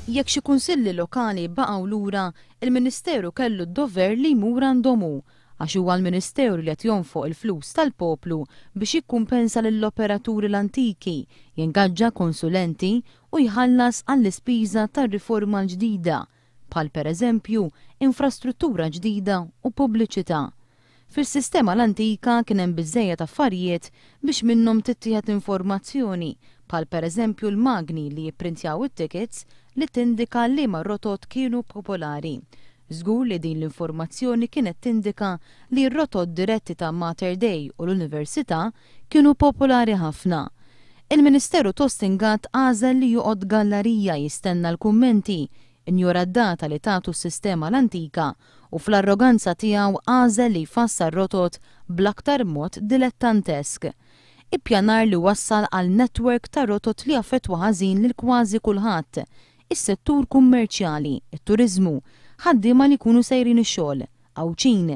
Jekk xi kunsilli lokali baqgħu lura, il-Ministeru kellu d-dover li jmur għandhom hu, għax huwa l-Ministeru li qed jonfoq il-flus tal-poplu biex jikkumpensa lill-operaturi l-antiki, jingaġġa konsulenti u jħallas għall-ispiża tar-riforma l-ġdida, bħal pereżempju infrastruttura ġdida u pubbliċità. Fis-sistema l-antika kien hemm biżżejjed affarijiet biex minnhom tittieħed informazzjoni, bħal pereżempju l-magni li jipprintjaw it-tickets li tindika liema rotot kienu popolari. Żgur li din l-informazzjoni kienet tindika li r-rotot diretti ta' Mater Dei u l-Università kienu popolari ħafna. Il-Ministeru t'Austin Gatt għażel li joqgħod gallarija jistenna l-kummenti, injora d-data li tatu s-sistema l-antika u fl-arroganza tiegħu għażel li jfassal rotot bl-aktar mod dilettantesk. Ippjanar li wassal għal network ta' rotot li affettwa ħażin lil kważi kulħadd, is-settur kummerċjali, it-turiżmu, ħaddiema li jkunu sejrin ix-xogħol, Għawdxin,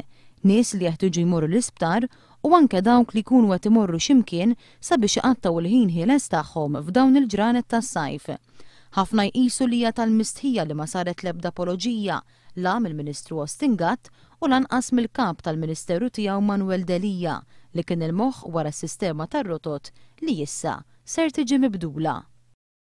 nies li jeħtieġu jmorru l-isptar u anke dawk li jkunu qed imorru xi mkien sabiex iqattgħu l-ħin ħieles tagħhom f'dawn il-ġranet tas-sajf. Ħafna jqisu li hija tal-mistħija li ma saret l-ebda apoloġija, la mill-Ministru Austin Gatt u lanqas mill-Kap tal-Ministeru tiegħu Manuel Delia li kien il-moħħ wara s-sistema tar-rotot li issa ser tiġi mibdula.